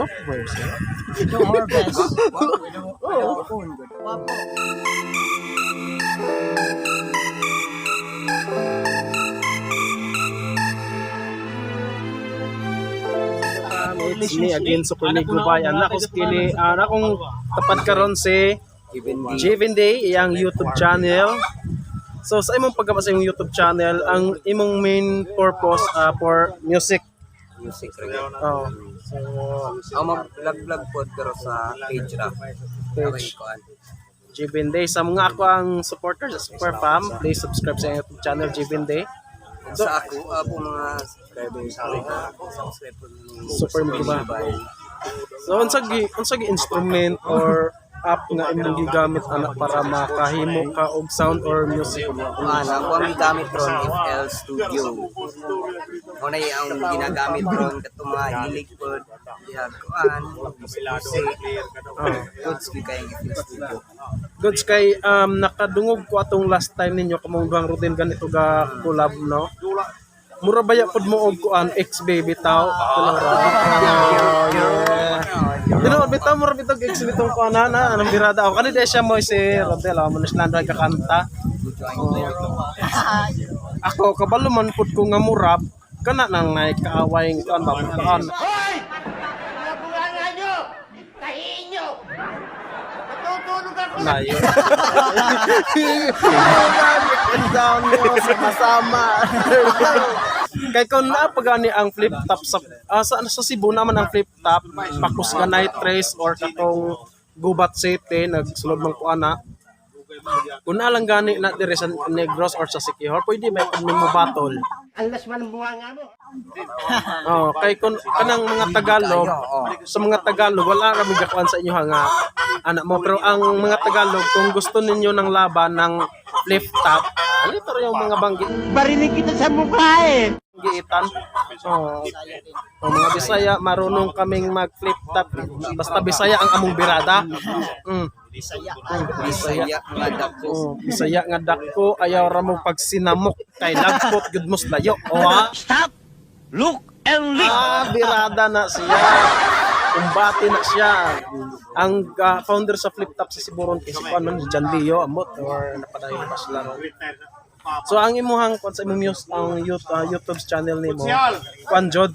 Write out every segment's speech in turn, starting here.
Gwapo ba yun siya? Do our best. Oo. Wapo. It's me again, Super Negro Bayan. Ako skili, akong tapad karon si Jevin Day, iyang YouTube channel. So sa imong pagkaba sa imong YouTube channel, ang imong main purpose for music. Music ra gyud. Oh. So Ako mag-vlog-vlog pod pero sa page ra. Page. Page. Kuan. Jevin Day. Sa mga ako ang supporter sa Super Fam, please subscribe sa iyang YouTube channel, Jevin Day. Ug sa ako po mga subscribers ko, subscribe po ni Super Negro Bayan. So unsa gi instrument or app nga imong gigamit ana para makahimo ka og sound or music? Kuan, ako ang gigamit ron FL Studio. Mo na ang ginagamit ron katong mga hilig pod diha kuan music. Oh. Goods gyud kay FL Studio. Goods kay nakadungog ko atong last time ninyo kamong duhang Rodel ganito ga collab, no. Mura baya pud mo og kuan ex baby tao ra. Oh, yeah. Dino bitaw mura bitaw ex bitong kuan na na anong birada ako kani siya mo si Rodel oh, mo na kakanta. Oh. Ako kabalo man pud ko nga murap kana nang nay kaaway ng kuan ba kuan. Hoy! Mga bunganga nyo! Tahiin nyo! Matutulog ako! Layo. Down mo, sama-sama. Kay kung naa pa gani ang flip top sa sa Cebu naman ang flip top Pakusga Night Race or katong Gubat City nagsulod man ko ana. Kung naa lang gani na dire sa Negros or sa Siquijor, pwede ba kung nimo battle? Alas man ang bunganga mo! Oh, kay kun kanang mga Tagalog, sa mga Tagalog wala ra mi gakuan sa inyo ha nga anak mo, pero ang mga Tagalog kung gusto ninyo ng laban ng flip top, ano ito yung mga banggit Barinig kita sa mukha eh! giitan. Oh. Oh, mga Bisaya, marunong kaming mag flip top. Basta Bisaya ang among birada. Bisaya. Bisaya. Bisaya nga dako. Oh, Bisaya nga dako ayaw ra mo pagsinamok kay lagpot gud mos layo. Oh, ha? Stop! Look and live! Ah, birada na siya. Kumbate na siya. Ang founder sa flip top sa Siburon kay si kuan man si John Leo amot or napadayon pa sila ron. So ang imuhang kuan sa imong music ang YouTube, YouTube channel nimo kuan jod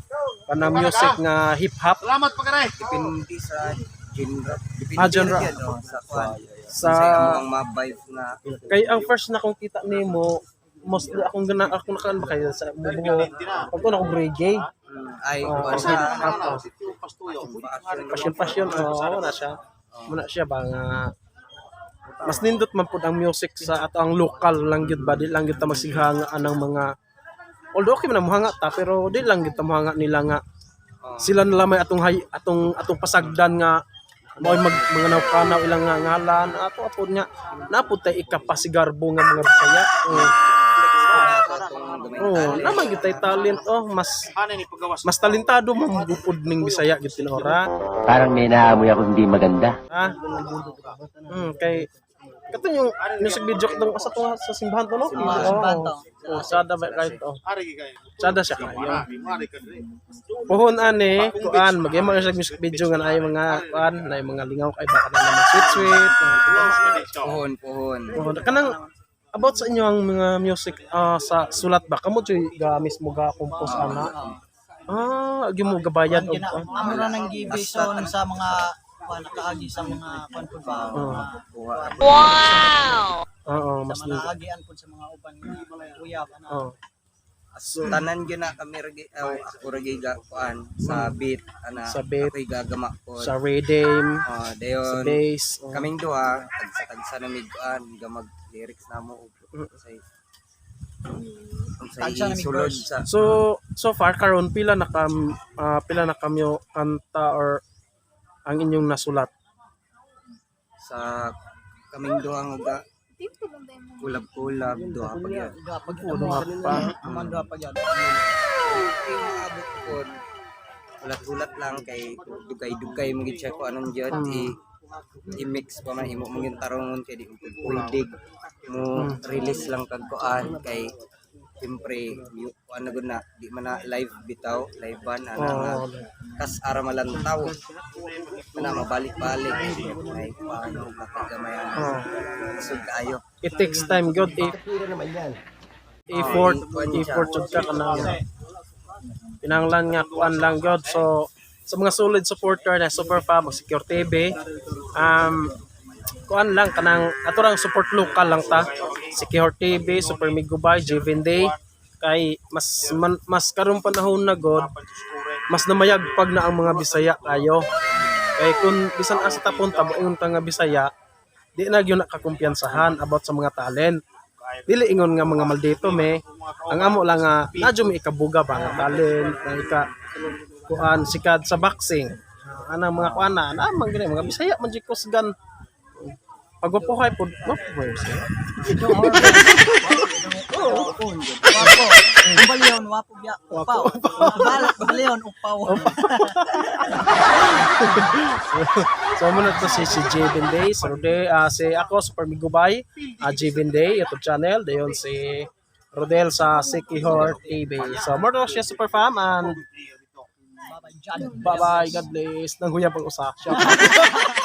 kanang music nga hip hop? Salamat pa kare! Depende sa genre. Depende Ah, genre. ra gyud, oh, sa kuan. Sa Sa among mga vibe na kay ang first na akong kita nimo mostly akong gana ako nakaan ba kayo sa mubuho pag ko na akong reggae. Ay Ah, kuan hip sa hop, oh. Passion passion, oh, na siya muna siya ba nga mas nindot man pud ang music sa ato ang lokal lang gyud ba, di lang gyud ta magsighanga anang mga, although okay man ang muhanga ta, pero di lang gyud ta muhanga nila nga sila na lamay atong hay, atong atong pasagdan nga mao'y mag mga nawkanaw ilang nga ngalan ato apod nga napud tay ikapasigarbo nga mga Bisaya, oh. Flex ko na ato atong gamay Oh, talent. naman gyud tay talent, oh, mas mas talentado man gupod ning Bisaya gyud tinuora. Parang may naamoy ako hindi maganda. Ah. Kay kato yung music video katong asa to nga, sa simbahan to, no? Simbahan to. Oh, sada ba right, oh. Sada siya kayo. Puhon ani, kuan magyamo na siya music video nga naay mga kuan, naay mga lingaw kay baka na naman sweet sweet. Puhon, puhon. Oh, kanang about sa inyo ang mga music sa sulat ba kamo joy ga mismo ga compose ana? Ah, agi mo gabayad og Gina, amo ra nang gibison sa mga kuan nakaagi sa mga kuan pud ba. Oo, Sa mas mga naagian pud sa mga uban nga uyab ana. Oh. So, tanan gyud na kami ra gi- aw, ako ra gyud ga kuan sa beat ana. Sa beat. Ako'y gagama pod. Sa rhythm, Oh, sa dayon bass. Oh. Kaming duha tagsa-tagsa na mig kuan gamag lyrics namo og unsay Tagsa na unsay mig sulod verse. sa So so far karon pila na kamyo kanta or ang inyong nasulat? Sa kaming duha nga ga kulab-kulab duha pa gyud. Duha pag Duha pa. Aman duha pa gyud. Yung maabot pod ulat-ulat lang kay dugay-dugay mo gid siya ko anon gyud i-mix pa man imo mong tarungon kay di mo pud pwede mo release lang kag kuan kay Siyempre, ano gud na, di man na live bitaw, live ban ana nga Oh, kas ara malantaw. Ana mabalik-balik. Ay paano matagamay ana. Oh. Isog kaayo. It takes time god effort, effort jud ka kanang pinanglan nga kuan lang god. So sa mga solid supporter na super fam Secure TV, kuan lang kanang ato rang support local lang ta, Secure TV, Super Migubay, Jiven Day, kay mas man, mas karong panahon na god, mas namayagpag na ang mga Bisaya kayo, kay kung bisan asa ta punta, moingon ta nga Bisaya, di na gyud nakakumpiyansahan about sa mga talent. Dili ingon nga mga maldito me, ang amo lang nga nadyo may ikabuga ba nga talent na ika kuan sikad sa boxing. Ah, anang mga kuan na na man gani mga Bisaya man jud kusgan pagwapuhay pud, wapuhay Bisaya. Wapo. Ang baliyon, wapo biya. Upaw. Baliyon, upaw. So muna to si Jevin Day, so Rode, si ako Super Migubay, Jevin Day YouTube channel, dayon si Rodel sa Sikihor TV. So more to siya, super fam, and Bye-bye, John. bye bye, God bless. Nanghuya pag usa. Shout out.